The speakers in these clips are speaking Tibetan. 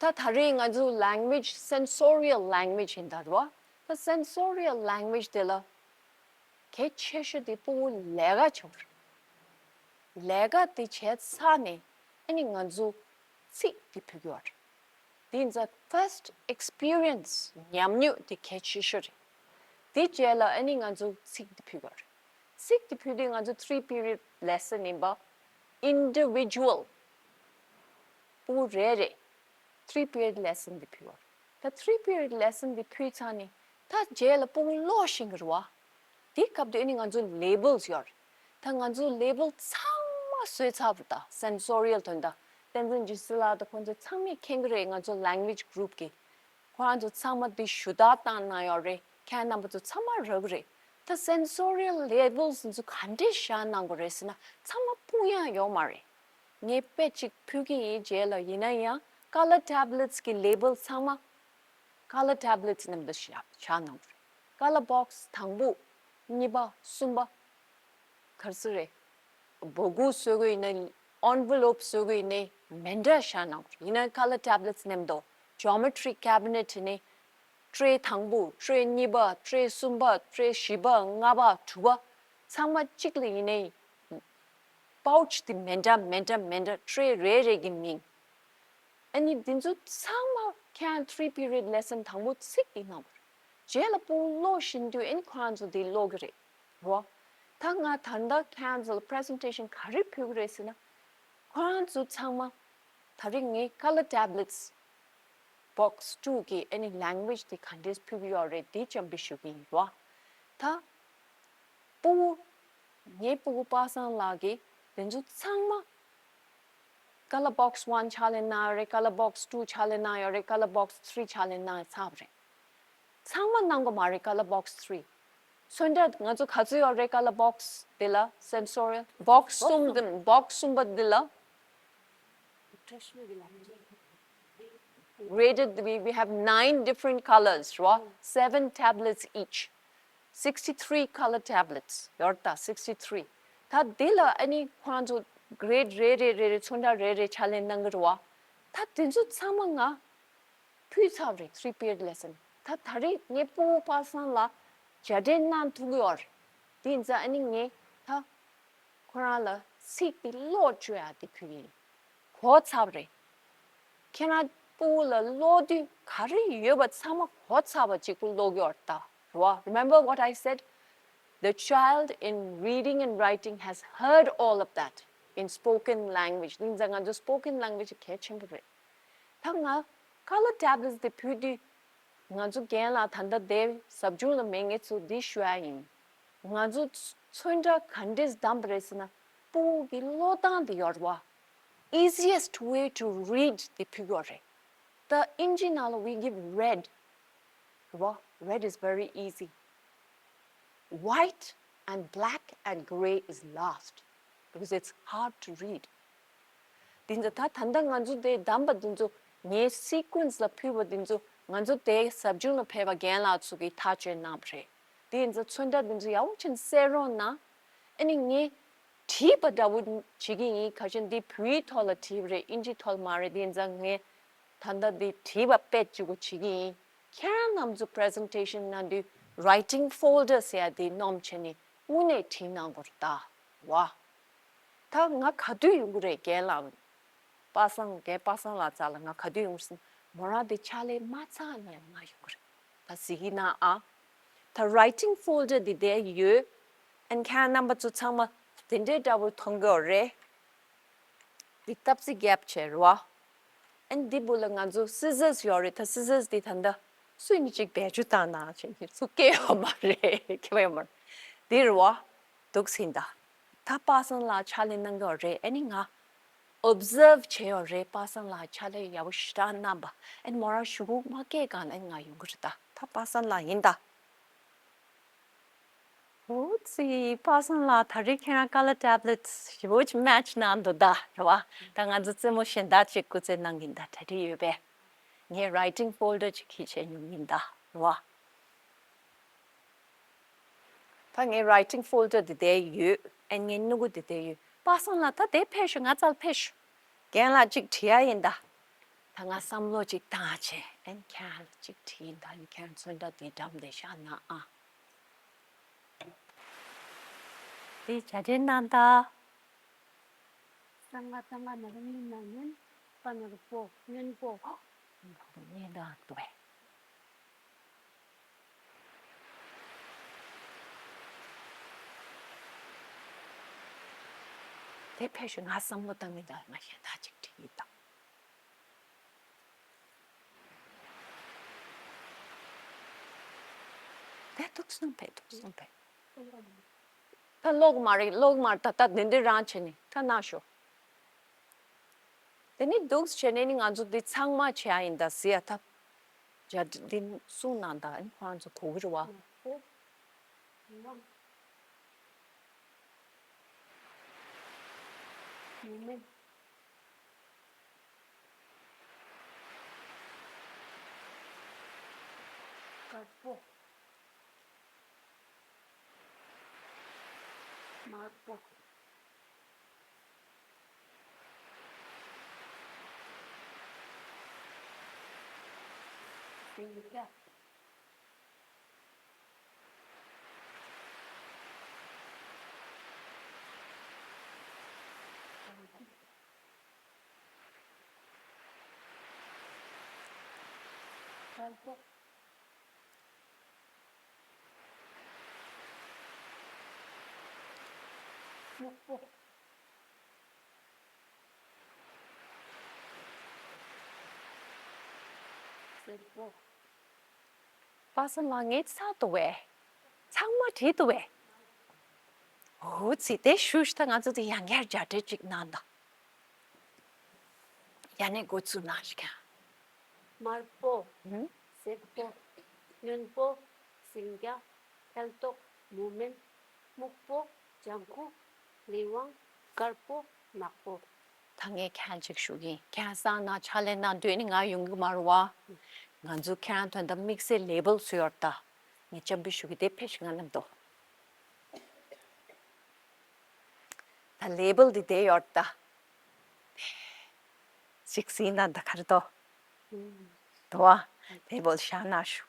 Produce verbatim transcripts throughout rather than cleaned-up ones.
ད་ད་རེས་ང་ཚོ་language, sensorial language ཡིན་ད་རེད་བ། ད་sensorial language དེ་ལ་གལ་ཆེ་ཤོས་དེ་ཕྲུ་གུ་ལས་ཀ་བྱེད་པ་རེད། ལས་ཀ་དེ་བྱས་ཚར་ནས་ཨ་ནི་ང་ཚོ་ཚིག་དེ་ཕུལ་གྱི་ཡོད་རེད། དེ་ཡིན་ཙང་first experience ཉམས་མྱོང་དེ་གལ་ཆེ་ཤོས་རེད། དེ་རྗེས་ལ་ཨ་ནི་ང་ཚོ་ཚིག་དེ་ཕུལ་དགོས་རེད། ཚིག་དེ་ཕུལ་དུས་ང་ཚོ་three period lesson ཡིན་པ། individual ཕྲུ་གུ་རེ་རེ་three period lesson དེ་ཕུལ་དགོས་རེད། ད་three period lesson དེ་ཕུལ་ཚར་ནས་ད་རྗེས་ལ་ཕྲུ་གུ་ཀློག་ཤེས་ཀྱི་རེད་བ། དེའི་སྐབས་དུ་ཨ་ནི་ང་ཚོ་labels ཡོད་རེད། ད་ང་ཚོ་label ཚང་མ་བཟོས་ཚར་བ་ད་sensorial དོན་དག་བསྟན་འཛིན་རྗེ་བཙུན་ལགས་དང་ཁོང་ཚོ་ཚང་མས་མཁྱེན་གྱི་རེད། ང་ཚོ་language group གི་ཁོ་རང་ཚོ་ཚང་མ་འདི་ཞུ་དག་བཏང་གནང་ཡོད་རེད། ཁྱེད་རྣམ་པ་ཚོ་ཚང་མ་རག་གི་རེད། ད་sensorial labels འདི་ཚོ་ག་འདྲས་བཞག་གནང་དགོས་རེད་ཟེར་ན་ཚང་མ་ཕུང་ཡག་ཡོད་མ་རེད། ངས་དཔེ་གཅིག་ཕུལ་གྱི་ཡིན། རྗེས་ལ་ཡིན་ན་ཡང་color tablets གི་label ཚང་མ་color tablets ནང་དུ་བཞག་བཞག་གནང་དགོས་རེད། color box དང་པོ། གཉིས་པ། གསུམ་པ། ག་རེ་ཟེར་རེད། སྦོ་གུ་བཟོ་དགོས་ཡིན་ན། envelope བཟོ་དགོས་ཡིན་ན་མི་འདྲ་བཞག་གནང་དགོས་རེད། ཡིན་ན་color tablets ནང་དུ་geometry cabinet ནས་tray དང་པོ། tray གཉིས་པ། tray གསུམ་པ། tray བཞི་པ། ལྔ་པ། དྲུག་པ། ཚང་མ་གཅིག་ལ་ཡིན་ནའི་pouch དེ་མི་འདྲ་མི་འདྲ་མི་འདྲ། tray རེ་རེ་གི་མིང་། ཨ་ནི་འདི་ཚོ་ཚང་མ་ཁྱེད་རང་three period lesson དང་པོ་ཚིག་དེ་གནང་དགོས་རེད། རྗེས་ལ་ཕྲུ་གུ་ཀློག་བཞིན་དུས་ཨ་ནི་ཁོ་རང་ཚོ་དེ་ཀློག་གི་རེད་རོ། ད་ང་ད་ལྟ་ཁྱེད་རང་ཚོ་ལ་presentation ག་རེ་ཕུལ་གི་རེད་ཟེར་ན། ཁོ་རང་ཚོ་ཚང་མ་ད་རེས་ངས་color tablets box two གི་ཨ་ནི་language དེ་ག་འདྲས་ཕུལ་གི་ཡོད་རེད། དེ་བཅར་འདྲི་ཞུ་གི་ཡིན་རོ། ད་ཕྲུ་གུ། ངའི་ཕྲུ་གུ་པ་སངས་ལགས་ཀྱིས་དེ་ཚོ་ཚང་མ་color box one ཕྱག་ལས་གནང་ཡོད་རེད། color box two ཕྱག་ལས་གནང་ཡོད་རེད། color box three ཕྱག་ལས་གནང་ཚར་བ་རེད། ཚང་མ་གནང་གི་མ་རེད། color box three། ཚོན་ཁྲ་ང་ཚོ་ག་ཚོད་ཡོད་རེད། color box དེ་ལ་sensorial box གསུམ་དེ། box གསུམ་པ་དེ་ལ་graded, we, we have nine different colors རོ། seven tablets each. sixty three color tablets ཡོད་ད། sixty three། ད་དེ་ལ་ཨ་ནི་ཁོང་ཚོ་grade རེ་རེ་རེ་རེ་ཚོན་ཁྲ་རེ་རེ་ཕྱག་ལས་གནང་གི་རེད་བ། ད་དེ་ཚོ་ཚང་མ་ང་ཕུལ་ཚར་བ་རེད། three period lesson། ད་ད་རེས་ངའི་ཕྲུ་གུ་པ་སངས་ལགས་རྒྱ་འགྲེལ་གནང་ཐུབ་ཀྱི་ཡོད་རེད། དེ་ཡིན་ཙང་ཨ་ནི་ངས་ད་ཁོ་རང་ལ་ཚིག་དེ་ཀློག་བཅུག་ཡག་དེ་ཕུལ་གྱི་ཡིན། གོ་ཚར་བ་རེད། ཁྱེད་རང་ཕྲུ་གུ་ལ་ཀློག་དུས་ག་རེ་ཡོད་པ་ཚང་མ་གོ་ཚར་བ་གཅིག་པུ་ཀློག་གི་ཡོད་རེད་ད། རེད་བ། Remember what I said? The child in reading and writing has heard all of that in spoken language. དེ་ཡིན་ཙང་ང་ཚོ་spoken language གལ་ཆེན་པོ་རེད། ད་ང་color tablets དེ་ཕུལ་དུས་ང་ཚོ་རྒན་ལགས་ད་ལྟ་དེ་ཟབ་སྦྱོང་ལ་མེད། ངས་ཚུར་འདི་ཞུ་ཡ་ཡིན། ང་ཚོ་ཚོན་ཁྲ་ག་འདྲས་བདམས་པ་རེད་ཟེར་ན། ཕྲུ་གུ་གི་ཀློག་སྟངས་དེ་ཡོད་རེད་བ། easiest way to read དེ་ཕུལ་གྱི་ཡོད་རེད། ད་ཨིན་ཇི་ནང་ལ་we give red རེད་བ། Red is very easy. White and black and grey is last because it's hard to read. དེ་ཚོ་ད་ད་ལྟ་ང་ཚོ་དེ་བདམས་པ་དེ་ཚོ། ངའི་sequence ལ་ཕུལ་བ་དེ་ཚོ་ང་ཚོ་དེ་ཟབ་སྦྱོང་ལ་ཕེབས་པ་རྒན་ལགས་ཚོ་གིས་ཐག་གཅོད་གནང་བ་རེད། དེ་ཚོ་ཚོན་ཁྲ་དེ་ཚོ་ཡག་པོ་བྱས་ནས་གསལ་རོགས་གནང་། ཨ་ནི་ངས་བྲིས་པ་འདྲ་བོ་བྱེད་ཀྱི་ཡིན། ག་ཅི་འདི་བོད་ཡིག་ཐོག་ལ་བྲིས་པ་རེད། ཨིན་ཇིའི་ཐོག་ལ་མ་རེད། དེ་ཚོ་ངས་ད་ལྟ་འདི་བྲིས་པ་དཔེ་གཅིག་པོ་བྱེད་ཀྱི་ཡིན། ཁྱེད་རང་རྣམ་ཚོ་presentation གནང་དུས་writing folder ཟེར་ཡ་དེ་སྣོམ་བྱས་ནས་དངོས་གནས་བྲིས་གནང་དགོས་རེད་ད། བ། ད་ང་ག་དུས་ཡོང་གི་རེད། རྒན་ལགས། པ་སངས། རྒན་པ་སངས་ལགས་རྩ་ལ་ང་ག་དུས་ཡོང་གི་རེད་ཟེར་ན། མོ་རང་དེ་ཕྱག་ལས་མ་ཚར་ན་ཡང་ང་ཡོང་གི་རེད། ད་གཟིགས་ཀྱི་ན་ཨ། ད་writing folder འདི་དེ་ཡོད། ཨན་ཁྱེད་རྣམ་པ་ཚོ་ཚང་མ་དེ་འདྲའི་འདྲ་བོ་མཐོང་གི་ཡོད་རེད། འདི་སྟབས་ཚིག་རྒྱབ་བྱས་རེད་བ། ཨན་འདི་བུ་ལ་ང་ཚོ་scissors ཡོད་རེད། ད་scissors འདི་ད་ལྟ་སུས་ནི་ཅིག་བེད་སྤྱོད་བཏང་ན་བྱས་ནས་ཚུར་སྐྱེལ་ཡོད་མ་རེད། ཁྱེད་པ་ཡོད་མ་རེད། འདི་རེད་བ། འདུག་ཟིན་ད། ད་པ་སངས་ལགས་ཕྱག་ལས་གནང་གི་ཡོད་རེད། ཨ་ནི་ང་observe བྱས་ཡོད་རེད། པ་སངས་ལགས་ཕྱག་ལས་ཡག་པོ་ཞེ་དྲག་གནང་པ། ཨ་ནི་མོ་རང་ཞུ་གུ་མ་སྐད་གང་ལ་ཨ་ནི་ང་ཡོང་གི་རེད་ད། ད་པ་སངས་ལགས་ཡིན་ད། འོ་ཙི། པ་སངས་ལགས་ད་རེས་ཁྱེད་རང་color tablets ཞེ་པོ་ཅིག་match གནང་འདུག་ད། རེད་བ། ད་ང་ཚོ་རྩེད་མོ་གཞན་དག་ཅིག་སྐུ་རྩེད་གནང་གིན་ད། གྲ་སྒྲིག་ཡོད་པས། ངས་writing folder ཅིག་འཁྱེར་བྱས་ཡོང་གིན་ད། རེད་བ། ད་ངའི་writing folder འདི་དེ་ཡོད། ཨ་ངའི་སྣུ་གུ་འདི་དེ་ཡོད། པ་སངས་ལགས་ད་དེ་ཕེབས་ཤོག་ང་རྩར་ཕེབས་ཤོག་རྒན་ལགས་གཅིག་བྲིས་ཡ་ཡིན་ད། ད་ང་བསམ་བློ་ཅིག་བཏང་བྱས་ཨན་ཁྱེད་ལ་ཅིག་དྲིས་ཡིན། ད་ཨན་ཁྱེད་ཚོན་ཁྲ་དེ་འགྲམ་དེ་བཞག་ན་ཨ། དེ་བྱ་དྲན་གནང་ད། གཙང་མ་གཙང་མ་ནོར་བུ་སྙིང་ན་སྙན། པ་ནོར་བུ་སྙན་པོ། སྙན་དང་དུ་བས། དེ་ཕལ་ཆེར་ང་བསམ་བློ་བཏང་མི་འདུག་ང་གཞན་དག་ཅིག་དྲིས་ཡིན་ད། དེ་ཐུགས་སུན་པས་ཐུགས་སུན་པས། ད་ཀློག་མ་རེད་ཀློག་མ་རེད། ད་ད་དེ་འདི་རང་བྱས་ནས་ད་ན་ཤོག་དེ་ནི་འདུག་བྱས་ནས་ནི་ང་ཚོ་འདི་ཚང་མ་བྱས་ཡིན་ད་ཟེར་ཡ་ད། ཇ་འདི་གསུང་གནང་ད་ཨ་ནི་ཁོ་རང་ཚོ་གོ་གི་རེད་བ། དཀར་པོ། དམར་པོ། སེང་གེ་དཀར་པོ། སྨུག་པོ། སེར་པོ། པ་སངས་ལགས་ངས་ཚར་འདུག་བས། ཚང་མ་བྲིས་འདུག་བས། འོ་ཙི་དེ་ཞུ་ཞིག་ད་ང་ཚོ་དེ་ཡང་བསྐྱར་རྒྱ་འགྲེལ་ཅིག་གནང་དང་། ཡ་ནས་འགོ་ཚུགས་གནང་ཞིག་ཡང་། དམར་པོ། ཧུམ། སེར་པོ། སྔོན་པོ། སེང་སྐྱ། ཁལ་ཏོག་མུ་མེན། སྨུག་པོ། ལྗང་ཁུ། ལི་ཝང་། དཀར་པོ། ནག་པོ། ད་ངས་ཁྱེད་ཅིག་ཞུ་གི་ཡིན། ཁྱེད་སང་ན་ཕྱག་ལས་གནང་དུས་ནི་ང་ཡོང་གི་མ་རེད་བ། ང་ཚོ་ཁྱེད་རང་དོན་དག་དམིགས་བསལ་ལེ་བལ་བཟོས་ཡོད་ད། ངས་སྤྱན་འབུལ་ཞུ་གི་དེ་ཕེབས་ཤིག་ང་རྣམས་དོ། ད་ལེ་བལ་འདི་བསྡད་ཡོད་ད། ཅིག་ཟིན་ན་ད་ག་རེ་དོ། དོ་ཨ། ལེ་བལ་བཞག་ན་ཞུ།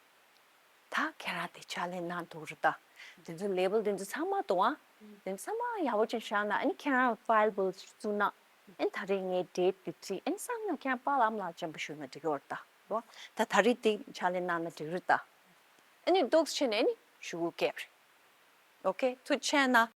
ད་ཁྱེད་རང་དེ་ཕྱག་ལས་གནང་འདུག་རེད་ད། དེ་ཚོ་ལེ་བལ་དེ་ཚོ་ཚང་མ་དོ་ཨ། དེ་ཚང་མ་ཡག་པོ་ཅིག་བཞག་ན་ཨ་ནི་ཁྱེད་རང་ཕའིལ་བུལ་བཙུགས་ན། ཨ་ནི་ད་རེས་ངའི་ཌེཊ་དེ་བྲིས་ཨ་ནི་སང་ཉིན་ཁྱེད་རང་པཱ་ལགས་ཨ་མ་ལགས་སྤྱན་འབུལ་ཞུས་ན་འགྲིག་གི་ཡོད་རེད་ད། དོ་ཨ། ད་ད་རེས་དེ་ཕྱག་ལས་གནང་ན་འགྲིག་རེད་ད། ཨ་ནི་འདུག་བྱས་ནས་ཨ་ནི་ཞུ་གུ་སྐྱེལ་རེད། ཨོ་ཁེ། ཐུགས་རྗེ་ཆེ་གནང་